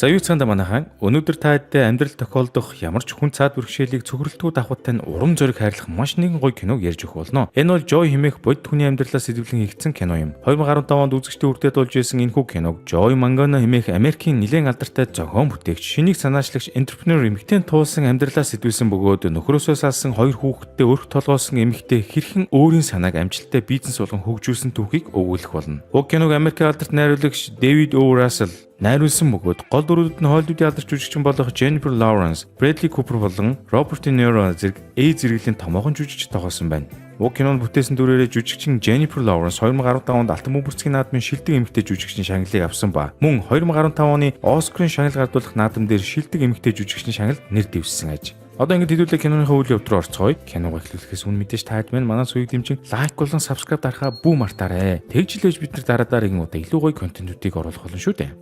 За, юу цаанда манайхан, өнөөдөр та хэдтэй амьдрал тохиолдох ямар ч хүн цаад бэрхшээлийг цөхрөлтгүй давхад тань урам зориг хайрлах маш нэгэн гоё киног ярьж өгөх болно. Энэ бол Joy хэмээх бодит хүний амьдралаас сэдэвлэн хийгдсэн кино юм. 2015 онд үзэгчдийн үрдээд болж исэн энэхүү киног Joy Mangano хэмээх Америкийн нэлээн алдартай зохион бүтээгч, шинийг санаачлагч, entrepreneur эмэгтэйн туулсан амьдралаас сэдэвлэсэн бөгөөд нөхрөөсөө салсан, хоёр хүүхэдтэй өрх толгоосон эмэгтэй хэрхэн өөрийн санааг амжилттай бизнес болгон хөгжүүлсэн түүхийг өгүүлэх болно. Уг киног Америкийн алдарт найруулагч Дэвид О. Russell найруулсан бөгөөд гол дүрүүдэд нь Холливуудын алдарт жүжигчин болох Jennifer Lawrence, Bradley Cooper болон Robert De Niro зэрэг A зэрэглэлийн томоохон жүжигч тоглосон байна. Уг кинонд бүтээсэн дүрээрээ жүжигчин Jennifer Lawrence 2015 онд Алтан бөмбөрцгийн наадмын шилдэг эмэгтэй жүжигчин шагналыг авсан ба мөн 2015 оны Оскарын шагнал гардуулах наадам дээр шилдэг эмэгтэй жүжигчин шагналд нэр дэвшсэн аж. Одоо ингэж хэдүүлээ киноныхоо үйл явдал руу орцгоё. Киног эхлүүлэхээс өмнө мэдээж та хэд минь манай сүгийг дэмжин like болон subscribe дарахаа бүү мартаарай. Тэгж л байж бид нар дараа дараагийн удаа илүү гоё контентуудыг оруулах болно шүү дээ.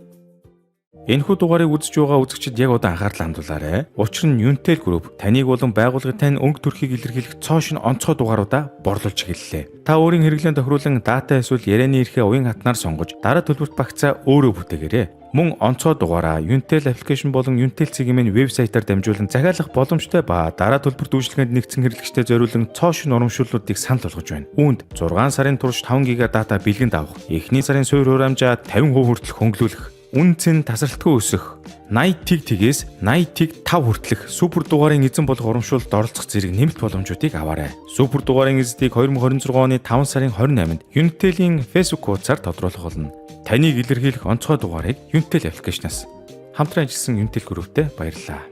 Энэхүү дугаарыг үзэж байгаа үзэгчид яг одоо анхаарал хандуулаарай. Учир нь Unitel Group таныг болон байгууллагын тань өнгө төрхийг илэрхийлэх цоо шинэ онцгой дугааруудаа борлуулж эхэллээ. Та өөрийн хэрэглээнд тохируулан дата эсвэл ярианы эрхээ уян хатнаар сонгож, дараа төлбөрт багцаа өөрөө бүтээгээрэй. Мөн онцгой дугаараа Unitel application болон Unitel цэгийн вебсайтаар дамжуулан захиалах боломжтой ба дараа төлбөрт үйлчилгээнд нэгдсэн хэрэглэгчдэд зориулан цоо шинэ урамшууллуудыг санал болгож байна. Үүнд 6 сарын турш 5 ГБ дата бэлгэнд авах, эхний сарын суурь хураамжаа 50% хүртэл хөнгөлүүлэх, үнэ цэн тасралтгүй өсөх, 80 тэг тэгээс 80 тэг 5 хүртэлх супер дугаарын эзэн болох урамшуулалд оролцох зэрэг нэмэлт боломжуудыг аваарай. Супер дугаарын эздийг 2026 оны 5 сарын 28-нд Unitel-ийн Facebook хуудасаар тодруулах болно. Таныг илэрхийлэх онцгой дугаарыг Unitel application-аас хамтран ажилласан Unitel Group-тэй баярлалаа.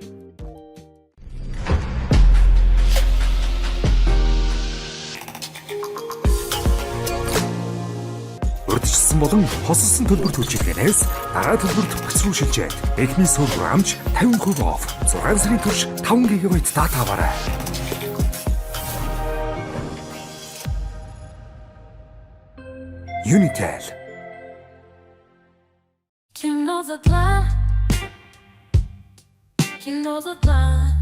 Урьдчилсан болон хосолсон төлбөр төлжлэгээс дараа төлбөрт бүс рүү шилжээд эхний суурь хураамж 50% off, 6 сарын турш 5 ГБ дата аваарай. Unitel. Кино задлаа. Кино задлаа.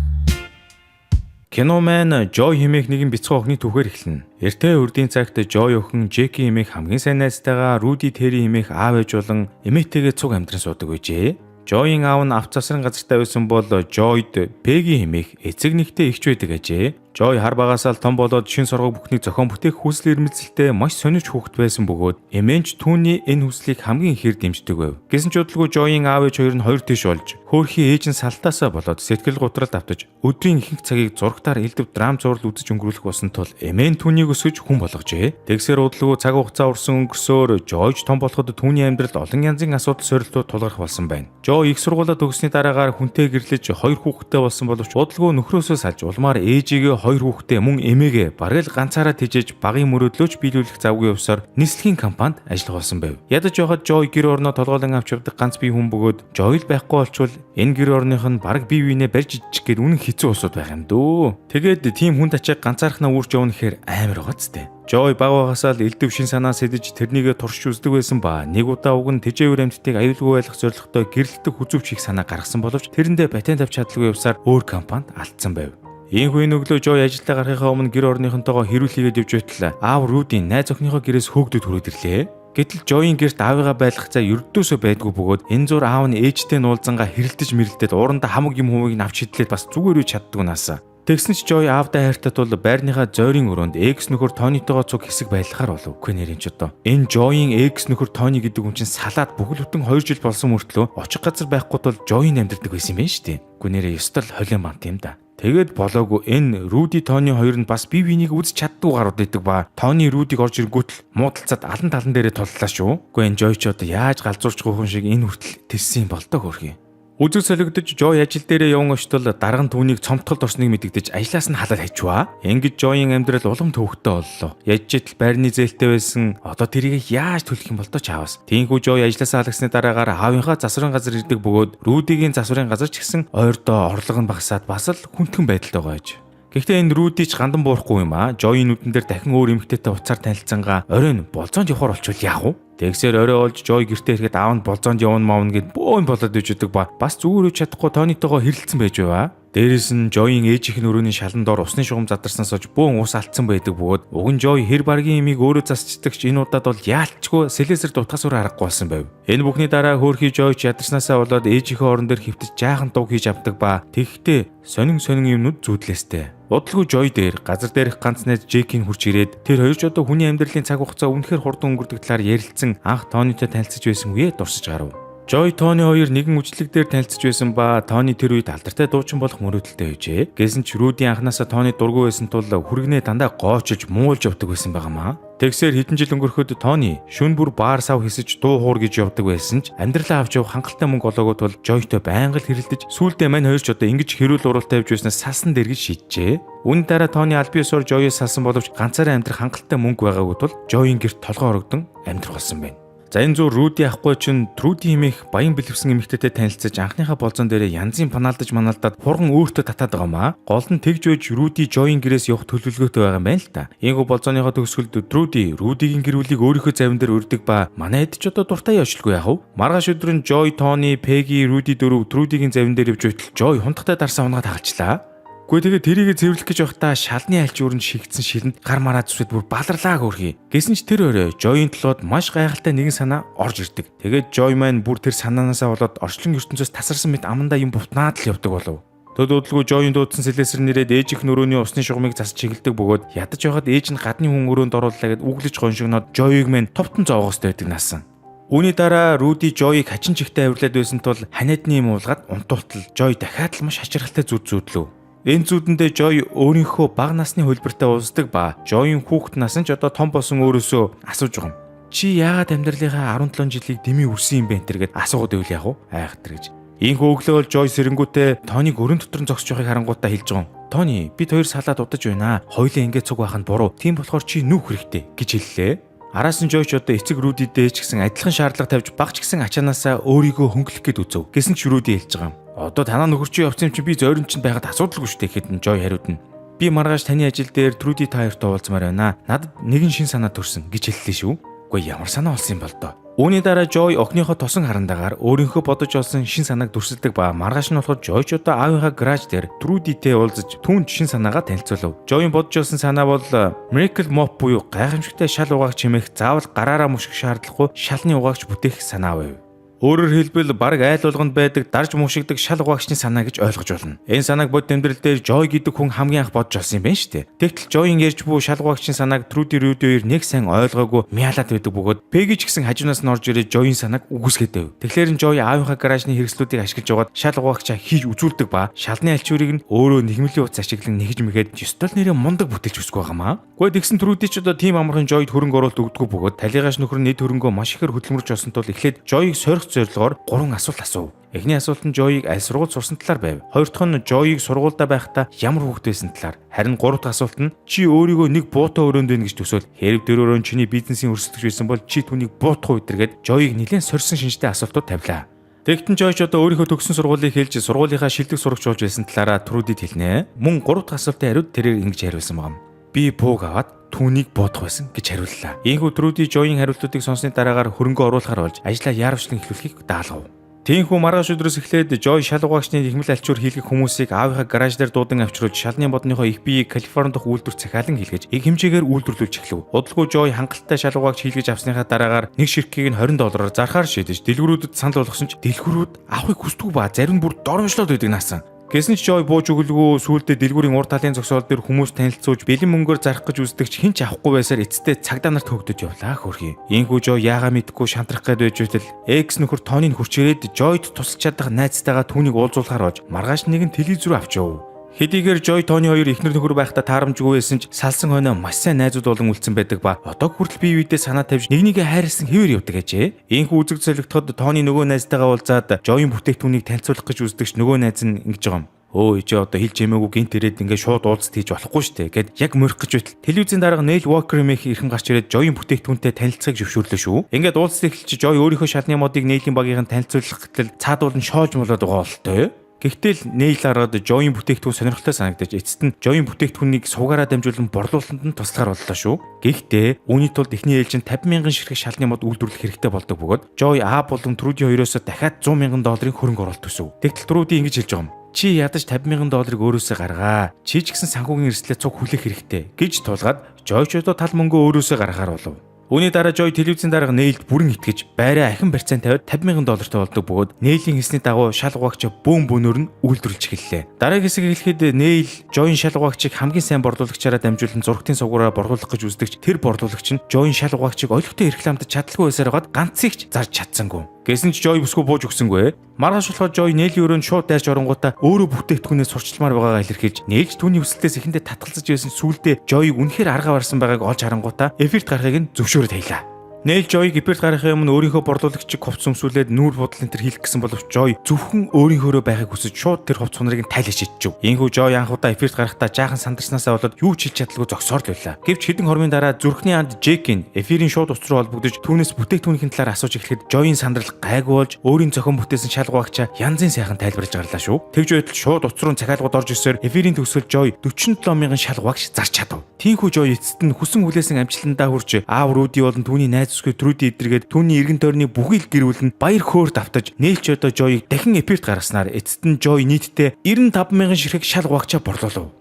Кино маань Joy хэмээх нэгэн бяцхан охины түүхээр эхэлнэ. Эртээ урдын цагт Joy охин Джеки хэмээх хамгийн сайн найзтайгаа Руди Терри хэмээх аав ээж болон эмээтэйгээ цуг амьдран суудаг байжээ. Joy-ийн аав нь авто засрын газартай байсан бол Joy-д Пеги хэмээх эцэг нэгтэй эгч байдаг ажээ. Joy хар багасаа л том болоод шин соргог бүхнийг зохион бүтээх хүсэл эрмэлзэлтэй маш сонирч хүүхэд байсан бөгөөд эмээ нь ч түүний энэ хүслийг хамгийн ихээр дэмждэг байв. Гэсэн ч удалгүй Joy-ийн аав ээж хоёр нь хоёр тийш болж, хөөрхий ээж нь салтаасаа болоод сэтгэл гутралд автаж, өдрийн ихэнх цагийг зурагтаар элдэв драм зурвал үзэж өнгөрүүлэх болсон тул эмээ нь түүнийг өсгөж хүн болгожээ. Тэгсээр удалгүй цаг хугацаа урсан өнгөрсөөр Joy ч том болоход түүний амьдралд олон янзын асуудал сорилтууд тулгарх болсон байна. Joy их сургуулаа төгссөний дараагаар хүнтэй гэрлэж, хоёр хүүхэдтэй болсон боловч удалгүй нөхрөөсөө салж, улмаар ээжигээ, хоёр хүүхэдтэй мөн эмээгээ бараг л ганцаараа тэжээж, багын мөрөөдлөөч биелүүлэх завгүй явсаар нислэгийн компанид ажиллах болсон байв. Ядаж байхад Joy гэр орноо толгойлон авч явдаг ганц бие хүн бөгөөд Joy л байхгүй болчвол энэ гэр орных нь бараг бие биенээ барьж идчих гээд үнэн хэцүү улсууд байх юм дөө. Тэгээд тийм хүнд ачааг ганцаархнаа үүрч явна гэхээр амар байгаа ч тээ. Joy баг багасаа л элдэв шин санаа сэдэж, тэрнийгээ туршиж үздэг байсан ба нэг удаа уг нь тэжээвэр амьтдыг аюулгүй байлгах зорилготой гэрэлтэх хүзүүвч хийх санаа гаргасан боловч тэрэндээ патент авч чадалгүй явсаар өөр компанид алдсан байв. Иймхүү өглөө Joy ажилдаа гарахынхаа өмнө гэр орныхонтойгоо хэрүүл хийгээд явж байтал аав Рудийн найз охиныхоо гэрээс хөөгдөд хүрээд ирлээ. Гэтэл Joy-ийн гэрт аавыгаа байлгах цай ердөөсөө байдгүй бөгөөд энэ зур аав нь ээжтэй нуулзангаа хэрэлдэж мэрэлдээд, уурандаа хамаг юм хувийг навч хэдлээд бас зүгээр үе чаддгүй наасан. Тэгсэн ч Joy аавдаа хайртай тул байрныхаа зойрын өрөөнд ex нөхөр Тонитойгоо цуг хэсэг байлгахаар болов. Үгүй нэр энэ ч одоо. Энэ Joy-ийн ex нөхөр Тони гэдэг хүн чинь салаад бүхэл бүтэн 2 жил болсон мөртлөө очих газар байхгүй тул Joy-ийн амьдардаг байсан юм байна шүү дээ. Үгүй нэрээ ёстой л холион бант юм да. Тэгээд болоогүй, энэ Руди Тони хоёр нь бас бие биенийг үзэж чаддгүй гарууд идэг ба Тони Рудиг орж ирэнгүүт л муудалцаад алан талан дээрээ туллаа шүү. Үгүй, энэ Жой ч одоо яаж галзуурч гуйхан шиг энэ хүртэл тэссэн юм бол доо хөөрхий. Үзэг солигдож, Жой ажил дээрээ яван очтол дарга нь түүнийг цомтголд орсныг мэдэгдэж, ажлаас нь халаад хайчваа. Ингэж Жойн амьдрал улам төвөгтэй боллоо. Ядж итл байрны зээлтэй байсан, одоо тэрийг яаж төлөх юм бол доо чаавас. Тиймээс Жой ажлаасаа халагсны дараагаар аавынхаа засварын газар ирдэг бөгөөд Рудигийн засварын газар ч гэсэн ойрдоо орлого нь багасаад бас л хүндхэн байдалтай байгаа аж. Гэхдээ энэ Руди ч гандан буурахгүй юм аа. Жойн нүдэн дээр дахин өөр эмэгтэйтэй уцаар танилцсангаа оройн болзоонд явахаар болчвол яах вэ? Тэгсээр орой болж Жой гэртээ ирэхэд аав нь болзоонд явна маавна гэд бөөн болоод иж өгдөг ба бас зүгээр үуч чадахгүй Тонитойгоо хэрэлцсэн байж байваа. Дээрээс нь Жойн ээжийнх нь өрөөний шалан доор усны шугам задарснаас хойш бөөн ус алдсан байдаг бөгөөд уг нь Жой хэр баргийн имийг өөрөө засчдаг ч энэ удаад бол яалтчгүй сэлээсэр дутахаас өөр аргагүй болсон байв. Энэ бүхний дараа хөөрхий Жой ч ядарснаасаа болоод ээжийнхээ орон дээр хэвтэж жаахан дууг хийж авдаг ба тэгэхдээ сонин сонин юмнууд зүүдлээстэй. Удалгүй Жой дээр газар дээрх ганц найз Джекийн хурж ирээд тэр хоёр ч одоо хүний амьдралын цаг хугацаа үнэхээр хурдан өнгөрдөг талаар ярилцсан анх Тонитой танилцаж байсан үеэ дурсаж гарав. Жой, Тони хоёр нэгэн үжиглэг дээр танилцж байсан ба Тони тэр үед алдартай дуучин болох мөрөөдөлтэй байжээ. Гэсэн ч Руди анханасаа Тони дургүй байсан тул хүргэнээ дандаа гоочилж муулж явдаг байсан байгаамаа. Тэгсээр хэдэн жил өнгөрөхөд Тони шөнө бүр баар сав хэсэж дуу хуур гэж явдаг байсан ч амьдралаа авч явах хангалттай мөнгө олоогүй тул Жойтой байнга л хэрэлдэж, сүүлдээ мань хоёр ч одоо ингэж хэрүүл уруултай явж байснаас салсан дээр гэж шийджээ. Үүний дараа Тони аль биесоор Жойоос салсан боловч ганцаараа амьдрах хангалттай мөнгө байгаагүй тул Жойн гэрт толгой орогдон амьдрах болсон байна. За, энэ зур Руди ахгүй чинь Труди хэмээх баян бэлэвсэн эмэгтэйтэй танилцаж, анхныхаа болзон дээрээ янзын панаалдаж манаалдаад хурган өөртөө татаад байгаа маа. Гол нь тэгж байж Руди Жойн гэрээс явах төлөвлөгөөтэй байгаа юм байна л та. Ийгүү болзооныхоо төгсгөлд Труди Рудигийн гэр бүлийг өөрийнхөө завин дээр урьдаг ба манай хэд ч одоо дуртай явчлгүй яах вэ? Маргааш өдөр нь Жой, Тони, Пеги, Руди дөрөв Трудигийн завин дээр явж байтал Жой хунтахтай дарсан унгаад хагалчлаа. Гэхдээ тэгээ тэрийг цэвэрлэх гэж байхдаа шалны альч өрөнд шигдсэн шилэнд гар мараа зүсэд бүр баларлаа хөөрхий. Гэсэн ч тэр өрөө Жойн толгойд маш гайхалтай нэгэн санаа орж ирдэг. Тэгээд Жой маань бүр тэр санаанаасаа болоод орчлон ертөнцөөс тасарсан мэт амандаа юм бутнаад л явдаг болов. Төд удалгүй Жойн дуудсан сэлээсэр нэрээд ээжийнх нь өрөөний усны шугамыг засаж чиглэдэг бөгөөд ядаж байхад ээж нь гадны хүн өрөөнд орууллаа гэд үглэж гоншигноод Жойг мэн товтон зоогоостой байдаг наасан. Үүний дараа Руди Жойг хачин чигтээ авирлаад байсан тул ханиадны юм уулгаад унтуултал Жой дахиад л маш хачирхалтай зүуд зүүдлээ. Энэ зүүдэндээ Жой өөрийнхөө бага насны хувилбартай уулздаг ба Жойн хүүхэд нас нь ч одоо том болсон өөрөөсөө асууж байгаа юм. "Чи яагаад амьдралынхаа 17 жилийг дэмий үрсэн юм бэ?" энэ гэд асуугаад байвал яах вэ? Айхтар гэж. Ийхүү өглөө бол Жой сэрэнгүүтээ Тониг өрөн дотор нь зогсож байгааг харангуутаа хэлж байгаа юм. "Тони, бид хоёр салаад удаж байна. Хоёулаа ингэ цуг байх нь буруу. Тийм болохоор чи нүүх хэрэгтэй" гэж хэллээ. Араас нь Жой ч одоо эцэг Рудидээ ч гэсэн адилхан шаардлага тавьж баг ч гэсэн ачаанаасаа өөрийгөө хөнгөлөх гээд үзэв. Гэсэн ч Руди хэлж байгаа юм. "Одоо танаа нөхөр чи явсан юм чи би зойрон чинь байхад асуудалгүй шүү дээ" гэхэд нь Жой хариуд нь. "Би маргааш таны ажил дээр Труди та хоёртой уулзмаар байна. Надад нэгэн шин санаа төрсөн" гэж хэллээ шүү. Үгүй, ямар санаа олсон юм бол доо. Үүний дараа Жой охиныхоо тосон харандагаар өөрийнхөө бодож олсон шин санааг дүрсэлдэг ба маргааш нь болохоор Жой ч одоо аавынхаа гараж дээр Трудитэй уулзаж түүнд шин санаагаа танилцуулав. Жойн бодож олсон санаа бол Miracle Mop буюу гайхамшигтай шал угаагч хэмээх заавал гараараа мушгих шаардлагагүй шалны угаагч бүтээх санаа байв. Өөрөөр хэлбэл, бараг айл болгонд байдаг дарж мушигдаг шал угаагчны санаа гэж ойлгож байна. Энэ санааг бодит амьдрал дээр Жой гэдэг хүн хамгийн анх бодож олсон юм байна шүү дээ. Тэгтэл Жойн ярьж буй шал угаагчийн санааг Труди, Руди хоёр нэг сайн ойлгоогүй мяалаад байдаг бөгөөд Пеги ч гэсэн хажуунаас нь орж ирээд Жойн санааг үгүйсгээд байв. Тэгэхээр нь Жой аавынхаа гаражны хэрэгслүүдийг ашиглаж яваад шал угаагчаа хийж үзүүлдэг ба шалны альчуурыг нь өөрөө нэхмэлийн утас ашиглан нэхэж мэхэд ёстой л нэрээ мундаг бүтээлч өсгөх байгаамаа. Гэхдээ тэгсэн Труди ч одоо тийм амархан Жойд хөрөнгө оруулалт өгдөггүй бөгөөд талигаш нөхөр нь эд хөрөнгөө маш ихээр хөдөлмөрч олсон тул эхлээд Жойг сорих зорилгоор гурван асуулт асуув. Эхний асуулт нь Жойг аль сургуульд сурсан талаар байв. Хоёр дахь нь Жойг сургуульдаа байхдаа ямар хүүхэд байсан талаар. Харин гурав дахь асуулт нь чи өөрийгөө нэг буутай өрөөнд байна гэж төсөөл. Хэрв тэр өрөөнд чиний бизнесийн өрсөлдөгч байсан бол чи түүнийг буутах уу гэдэргээд Жойг нэлээд сорьсон шинжтэй асуултууд тавилаа. Тэгтэн Жойч одоо өөрийнхөө төгссөн сургуулийг хэлж, сургуулийнхаа шилдэг сурагч болж байсан талаараа Трудид хэлнэ. Мөн гурав дахь асуултын хариуд тэрээр ингэж хариулсан байгаа юм. "Би бууг аваад түүнийг буудах байсан" гэж хариуллаа. Ийхүү Труди Жойн хариултуудыг сонссны дараагаар хөрөнгө оруулахар болж ажлаа яарвчлан эхлүүлэхийг даалгав. Тиймээс маргааш өдрөөс эхлээд Жой шал угаагчны нэхмэл альчуур хийлгэх хүмүүсийг аавынхаа гараж дээр дуудан авчруулж, шалны модныхоо их биеийг Калифорни дахь үйлдвэр захиалан хийлгэж, их хэмжээгээр үйлдвэрлүүлж эхлэв. Удалгүй Жой хангалттай шал угаагч хийлгэж авсныхаа дараагаар нэг ширхгийг нь 20 доллараар зархаар шийдэж, дэлгүүрүүдэд санал болгосон ч дэлгүүрүүд авахыг хүсдэггүй ба зарим нь бүр доромжлоод байдаг наасан. Гэсэн ч Жой бууж өгөлгүй, сүүлдээ дэлгүүрийн урд талын зогсоол дээр хүмүүс танилцуулж, бэлэн мөнгөөр зарах гэж үздэг ч хэн ч авахгүй байсаар эцэстээ цагдаа нарт хөөгдөж явлаа хөөрхий. Ийхүү Жой яагаа мэдэхгүй шантрах гээд байж байтал ex нөхөр Тоныг хүрч ирээд Жойд тусалж чадах найзтайгаа түүнийг уулзуулахаар болж маргааш нэгэн телевиз рүү авч яв. Хэдийгээр Жой, Тони хоёр эхнэр нөхөр байхдаа таарамжгүй байсан ч салсан хойноо маш сайн найзууд болон үлдсэн байдаг ба одоо хүртэл бие биедээ санаа тавьж, нэг нэгээ хайрласан хэвээр явдаг ажээ. Ийхүү үзэг солигдоход Тони нөгөө найзтайгаа уулзаад Жойн бүтээгдэхүүнийг танилцуулах гэж үздэг ч нөгөө найз нь ингэж байгаа юм. "Өө, ээжээ, одоо хэлж хэмээгүй гинт ирээд ингээ шууд уулзалт хийж болохгүй штэ" гэд яг морих гэж байтал телевизийн дарга Нейл Уокер хэмээх эрхэм гарч ирээд Жойн бүтээгдэхүүнтэй танилцахыг зөвшөөрлөө шүү. Ингээд уулзалт эхэлж, Жой өөрийнхөө шалны модыг Нейлийн багийнхан танилцуулах гэтэл цаадуул нь шоолж молоод байгаа болтой. Гэхдээ л Нейл араад Жойн бүтээгдэхүүн сонирхолтой санагдаж, эцэст нь Жойн бүтээгдэхүүнийг сувгаараа дамжуулан борлуулалтанд нь туслахаар боллоо шүү. Гэхдээ үүний тулд эхний ээлжинд 50 мянган ширхэг шалны мод үйлдвэрлэх хэрэгтэй болдог бөгөөд Жой А болон Труди хоёроос дахиад 100 мянган долларын хөрөнгө оруулалт төсөв. Тэгтэл Труди ингэж хэлж байгаа юм. Чи ядаж 50,000 долларыг өөрөөсөө гаргаа. Чи ч гэсэн санхүүгийн эрсдлээ цуг хүлээх хэрэгтэй гэж тулгаад Жой ч одоо тал мөнгөө өөрөөсөө гаргахаар болов. Үүний дараа Жой телевизийн дарга Нээлд бүрэн итгэж байраа ахин барьцаан тавиад 50,000 доллартай болдог бөгөөд Нээлийн хэлсний дагуу шал угаагч бөөн бөөнөр нь үйлдвэрлэж эхэллээ. Дараагийн хэсэг хэлэхэд Нэйл Жойн шал угаагчийг хамгийн сайн борлуулагчаараа дамжуулан зурагтын сугаараа борлуулах гэж үздэг ч тэр борлуулагч нь Жойн шал угаагчийг ойлгохтой рекламад чадалгүй байсаар байгаад ганцыг ч зарж чадсангүй. Гэсэн ч Жой бүсгүй бууж өгсөнгүй. Маргааш болохоор Жой Нээлийн өрөөнд шууд дайрч оронгуудаа өөрөө бүтээгдэхүүнээ сурчламаар байгаагаа илэрхийлж Нээлж түүний хүсэлтээс эхэндээ татгалзаж байсан сүүлдээ Жойг үнэхээр арга барсан байгааг олж харангуутаа эфирт гарахыг нь зөвшөөрөд хаялаа. Нэйл Жойг эфирт гаргахын өмнө өөрийнхөө борлуулагчийг хувцас өмсүүлээд нүүр будал энэ төр хийх гэсэн боловч Жой зөвхөн өөрийнхөөрөө байхыг хүсэж шууд тэр хувцас хунарыг нь тайлж шидчихв. Ийхүү Жой анх удаа эфирт гарахдаа жаахан сандарснаасаа болоод юу ч хэлж чадалгүй зогсоор л байлаа. Гэвч хэдэн хормын дараа зүрхний анд Джекийн эфирийн шууд утас руу холбогдож түүнээс бүтээгдэхүүнийхэн талаар асууж эхлэхэд Жойн сандрал гайгүй болж өөрийн зохион бүтээсэн шалгууагчаа янзын сайхан тайлбарлаж гарлаа шүү. Тэгж байтал шууд утас руу захиалгууд орж ирсээр эфирийн төгсгөл Жой 47,000 шалгууагч зарч чадав. Тийхүү Жой эцэст нь хүсэн хүлээсэн амжилтандаа хүрч аав Руди болон түүний найз бүсгүй Труди эдэргээд түүний эргэн тойрны бүхий л гэр бүл нь баяр хөөр давтаж Нээлч одоо Жойг дахин эфирт гаргаснаар эцэст нь Жой нийтдээ 95,000 ширхэг шал угаагчаа борлуулав.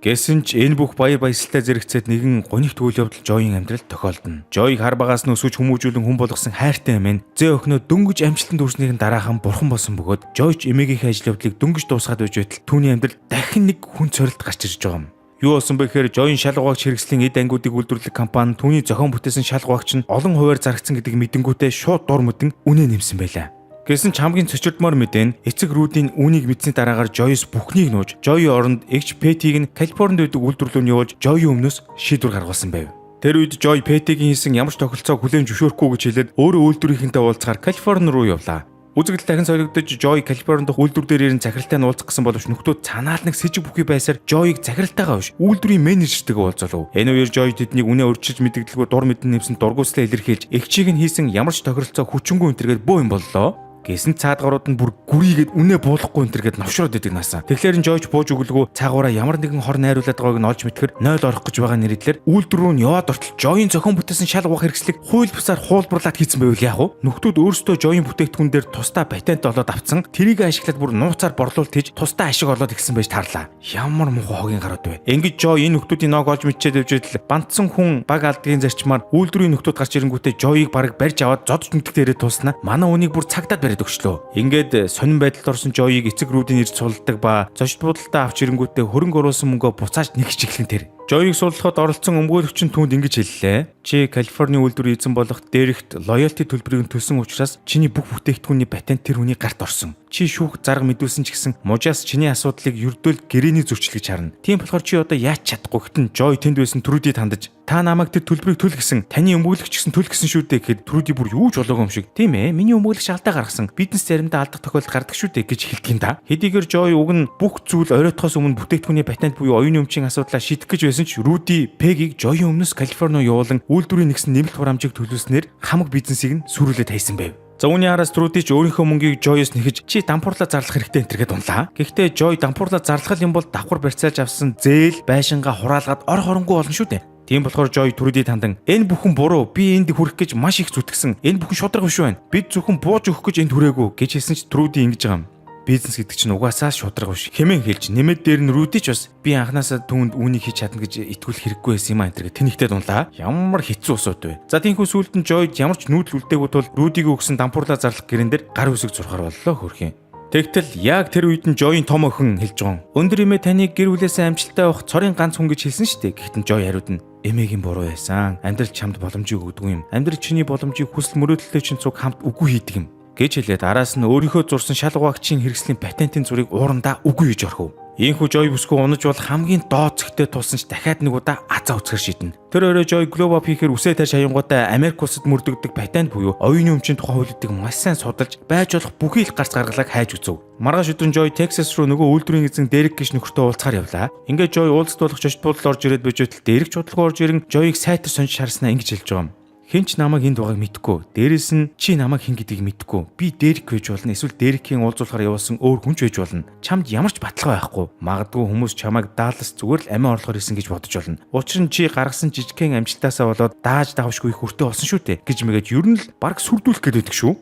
Гэсэн ч энэ бүх баяр баясгалтай зэрэгцээд нэгэн гонигт үйл явдал Жойн амьдралд тохиолдоно. Жойг хар багаас нь өсөж хүмүүжүүлэн хүн болгосон хайртай эмээ нь зээ охиноо дөнгөж амжилтанд хүрснийхэн дараахан бурхан болсон бөгөөд Жойч эмээгийнхээ ажил явдлыг дөнгөж дуусгаад байж байтал түүний амьдрал дахин нэг хүн цорилт гарч ирж байгаа юм. Юу болсон бэ гэхээр Жойн шал угаагч хэрэгслийн эд ангиудыг үйлдвэрлэх компани түүний зохион бүтээсэн шал угаагч нь олон хувиар зарагдсан гэдэг мэдэнгүүтээ шууд дур мэдэн үнэ нэмсэн байлаа. Гэсэн ч хамгийн цочирдмоор мэдээ нь эцэг Рудийн үүнийг мэдсэний дараагаар Жойс бүхнийг нууж Жойн оронд эгч Петиг нь Калифорнид байдаг үйлдвэрлэлөө нь явуулж Жойн өмнөөс шийдвэр гаргуулсан байв. Тэр үед Жой Петигийн хийсэн ямар ч тохиролцоог хүлээн зөвшөөрөхгүй гэж хэлээд өөрөө үйлдвэрийнхэнтэй уулзахаар Калифорни руу явлаа. Үзэгдэл дахин солигдож Жой Калифорни дахь үйлдвэр дээр ирэн захиралтай нь уулзах гэсэн боловч нөхдүүд цанаал нэг сэжиг бүхий байсаар Жойг захиралтайгаа биш үйлдвэрийн менежертэйгээ уулзалв. Энэ үеэр Жой тэднийг үнэ өрчилж мэдгэлгүй дур мэдэн нэмсэн дургуутслаа илэрхийлж эгчийг нь хийсэн ямар ч тохиролцоо хүчингү энтергээд бөө юм боллоо. Гэсэн цаад гарууд нь бүр гүрийгээд үнэ буулгахгүй энэ төргээд новшроод идэг насаа. Тэгэхээр нь Жойч бууж өглөгөө цаагаараа ямар нэгэн хор найруулад байгааг нь олж мэдхээр 0 орох гэж байгаа нэрдлэр үйлдвэр рүү нь яваад ортол Жойн зохион бүтээсэн шал угаах хэрэгслийг хууль бусаар хуулбарлаад хийцэн байвал яах вэ? Нөхдүүд өөрсдөө Жойн бүтээгдэхүүн дээр тусдаа патент олоод авцсан. Тэрийг ашиглаад бүр нууцаар борлуулалт хийж тусдаа ашиг олоод ирсэн байж таарлаа. Ямар муухай хогийн гарууд вэ? Ингэж Жой энэ нөхдүүдийн ноог олж мэдчихэд явж байтал бантсан хүн баг алдгийн зарчмаар үйлдвэрийн нөхдүүд гарч ирэнгүүтээ Жойг бараг барьж аваад зодж нүдэг дээрээ тулснаа. Манай үнийг бүр цагдаад бариад өгчлөө. Ингээд сонин байдалд орсон Жойг эцэг Рудийн ирж сулладаг ба зочд буудалдаа авч ирэнгүүтээ хөрөнгө оруулсан мөнгөө буцааж нэг чиглэн тэр. Жойг суулгахад оролцсон өмгөөлөгч нь түүнд ингэж хэллээ. Чи Калифорни үйлдвэрийн эзэн болох Дэрэгт лоялти төлбөрийг нь төлсөн учраас чиний бүх бүтээгдэхүүний патент тэр хүний гарт орсон. Чи шүүх зарга мэдүүлсэн ч гэсэн мужаас чиний асуудлыг ердөөл гэрээний зөрчил гэж харна. Тийм болохоор чи одоо яаж чадахгүй гэтэн Жой тэнд байсан Трудид хандаж та намайг тэр төлбөрийг төл гэсэн таны өмгөөлөгч гэсэн төл гэсэн шүү дээ гэхэд Труди бүр юу ч болоогүй юм шиг. Тийм миний өмгөөлөгч алдаа гаргасан. Бизнес заримдаа алдах тохиолдол гардаг шүү дээ гэж хэлдэг юм да. Хэдийгээр Жой уг нь бүх зүйл оройтхоос өмнө бүтээгдэхүүний патент буюу оюуны өмчийн асуудлаа шийдэх гэж байсан ч Руди Пегийг Жойн өмнөөс Калифорни руу явуулан үйлдвэрийн нэгсэн нэмэлт хураамжийг төлүүлснээр хамаг бизнесийг нь сүрүүлээд хайсан байв. За үүний араас Труди ч өөрийнхөө мөнгийг Жойоос нэхэж чи дампуурлаа зарлах хэрэгтэй энэ тэргээд унлаа. Гэхдээ Жой дампуурлаа зарлах юм бол давхар барьцаалж авсан зээл байшингаа хураалгаад орох оронгүй болно шүү дээ. Тийм болохоор Жой Трудид хандан энэ бүхэн буруу, би энд хүрэх гэж маш их зүтгэсэн. Энэ бүхэн шударга биш байна. Бид зөвхөн бууж өгөх гэж энд хүрээгүй гэж хэлсэн ч Труди ингэж байгаа юм. Бизнес гэдэг чинь угаасаа шударга биш. Хэмээн хэлж нэмээд дээр нь Руди ч бас би анханасаа түүнд үүнийг хийж чадна гэж итгүүлэх хэрэггүй байсан юм а энэ гэх тэнэгтэй дунлаа. Ямар хэцүү усууд вэ? За тийхүү сүүлд нь Жойд ямар ч нүүдэл үлдээгүй тул Рудигийн өгсөн дампуурлаа зарлах гэрэн дээр гар үсэг зурхаар боллоо хөрхийн. Тэгтэл яг тэр үед нь Жойн том охин хэлж байгаа. Өндөр эмээ таныг гэр бүлээсээ амжилттай явах цорын ганц хүн гэж хэлсэн шүү дээ. Гэхдээ Жой хариуд нь эмээгийн буруу байсан. Амьдрал чамд боломжийг өгдөг юм. Амьдрал чиний боломжийг хүсэл мөрөөдөлтэй чинь цуг хамт үгүй хийдэг юм гэж хэлээд араас нь өөрийнхөө зурсан шал угаагчийн хэрэгслийн патентын зургийг уурандаа үгүй хийж орхив. Ийхүү Жой бүсгүй унаж бол хамгийн доод зэгтээ тулсан ч дахиад нэг удаа азаа үцхээр шийднэ. Тэр өрөө Жой glow up хийхээр үсээ тарь шаянгуудаа Америк улсад мөрдөгдөг патент буюу оюуны өмчийн тухай хуулиудыг маш сайн судалж байж болох бүхий л гарц гаргалааг хайж үзэв. Маргааш өдөр нь Жой Тексас руу нөгөө үйлдвэрийн эзэн Дерек гэж нөхөртөө уулзахаар явлаа. Ингээд Жой уулзалт болох зочид буудалд орж ирээд байж байтал Дерек ч удалгүй орж ирэн Жойг сайтар сонж шаарснаа ингэж хэлж байгаа юм. Хэн ч намайг энд байгааг мэдэхгүй. Дээрээс нь чи намайг хэн гэдгийг мэдэхгүй. Би Дерек байж болно. Эсвэл Дерекийн уулзуулахаар явуулсан өөр хүн ч байж болно. Чамд ямар ч баталгаа байхгүй. Магадгүй хүмүүс чамайг Даллас зүгээр л амиа орлохоор исэн гэж бодож болно. Учир нь чи гаргасан жижигхэн амжилтаасаа болоод дааж давшгүй их өртөө болсон шүү дээ гэж мэгээд ер нь л баг сүрдүүлэх гээд байдаг шүү.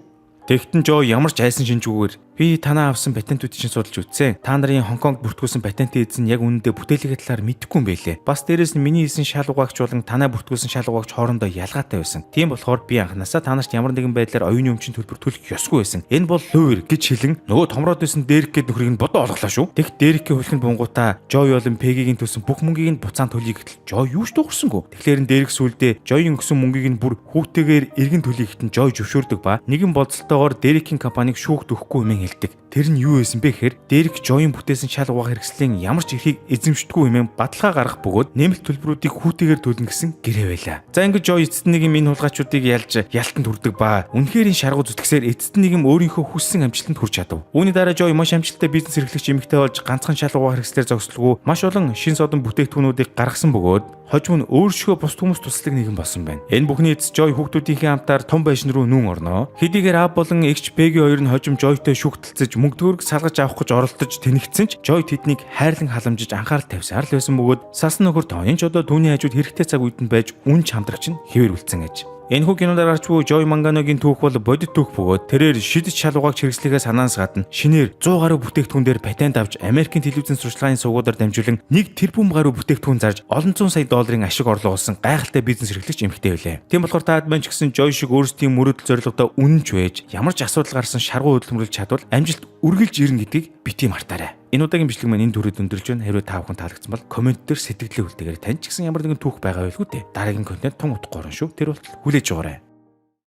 Тэгтэн Жо ямар ч айсан шинжүүгээр Би танаа авсан патентуудыг чинь судалж үзсэн. Та нарын Хонконгд бүртгүүлсэн патентын эзэн яг үнэндээ бүтээлгийн талаар мэдэхгүй юм байлээ. Бас дээрэс нь миний хийсэн шал угаагч болон танаа бүртгүүлсэн шал угаагч хоорондоо ялгаатай байсан. Тийм болохоор би анханасаа та нарт ямар нэгэн байдлаар оюуны өмчийн төлбөр төлөх ёсгүй байсан. Энэ бол лувир гэж хэлэн нөгөө томроод байсан Дэрек гээд нөхрийг нь бодоо олголоо шүү. Тэгт Дэрекийн хулхинд бунгуудаа Жой болон Пегигийн төлсөн бүх мөнгийг нь буцаан төлөе гэтэл Жой юу ч дуугарсангүй. Тэгэхээр нь Дэрек сүлдээ Жойн өгсөн мөнгийг нь бүр хүүтэйгээр эргэн төлөе гэхэд нь Жой зөвшөөрдөг ба нэгэн болцолтойгоор Дэрекийн компанийг шүүхт өгөхгүй хэмээн хэлдэг. Тэр нь юу байсан бэ гэхээр Дэрек Жойн бүтээсэн шал угаах хэрэгслийн ямар ч эрхийг эзэмшдэггүй хэмээн баталгаа гаргах бөгөөд нэмэлт төлбөрүүдийг хүүтэйгээр төлнө гэсэн гэрээ байлаа. За, ингэж Жой эцэст нэг юм энэ хулгайчуудыг ялж ялтанд хүрдэг ба үнэхээр энэ шаргуу зүтгэсээр эцэст нэг юм өөрийнхөө хүссэн амжилтанд хүрч чадав. Үүний дараа Жой маш амжилттай бизнес эрхлэгч эмэгтэй болж ганцхан шал угаах хэрэгслээр зогсолгүй маш олон шин содон бүтээгдэхүүнүүдийг гаргасан бөгөөд хожим нь өөршгөө бус хүмүүс туслах нэгэн болсон байна. Энэ бүхний эцэс Жой хүүхдүүдийнхээ хамтаар том байшин руу нүүн орноо. Хэдийгээр аав болон эгч Пеги хоёр нь хожим Жойтой шүүхтэлцэж, мөнгө төгрөг салгаж авах гэж оролдож тэнэгтсэн ч Жой тэднийг хайрлан халамжиж анхаарал тавьсаар л байсан бөгөөд салсан нөхөр Тони ч одоо түүний хажууд хэрэгтэй цаг үед нь байж үнч хамтрагч нь хэвээр үлдсэн аж. Энэхүү кинонд гарч буй Жой Манганогийн түүх бол бодит түүх бөгөөд тэрээр шидэж шал угаагч хэрэгслийнхээ санаанаас гадна шинээр 100 гаруй бүтээгдэхүүн дээр патент авч, Америкийн телевизийн сурчлагын сургуулиар дамжуулан 1 тэрбум гаруй бүтээгдэхүүн зарж, олон зуун сая долларын ашиг орлого олсон гайхалтай бизнес эрхлэгч эмэгтэй байлаа. Тийм болохоор та мань ч гэсэн Жой шиг өөрсдийн мөрөөдөл зорилгодоо үнэнч байж, ямар ч асуудал гарсан шаргуу хөдөлмөрлөж чадвал амжилт үргэлж ирнэ гэдгийг битгий мартаарай. Энэ удаагийн бичлэг маань энэ түрүүд өндөрлж байна. Хэрвээ та бүхэн таалагдсан бол comment дээр сэтгэлдээ үлдээгээрэй. Тань ч гэсэн ямар нэгэн түүх байгаа байлгүй дээ. Дараагийн контент тун утгагүй орно шүү. Тэр болтол хүлээж байгаарай.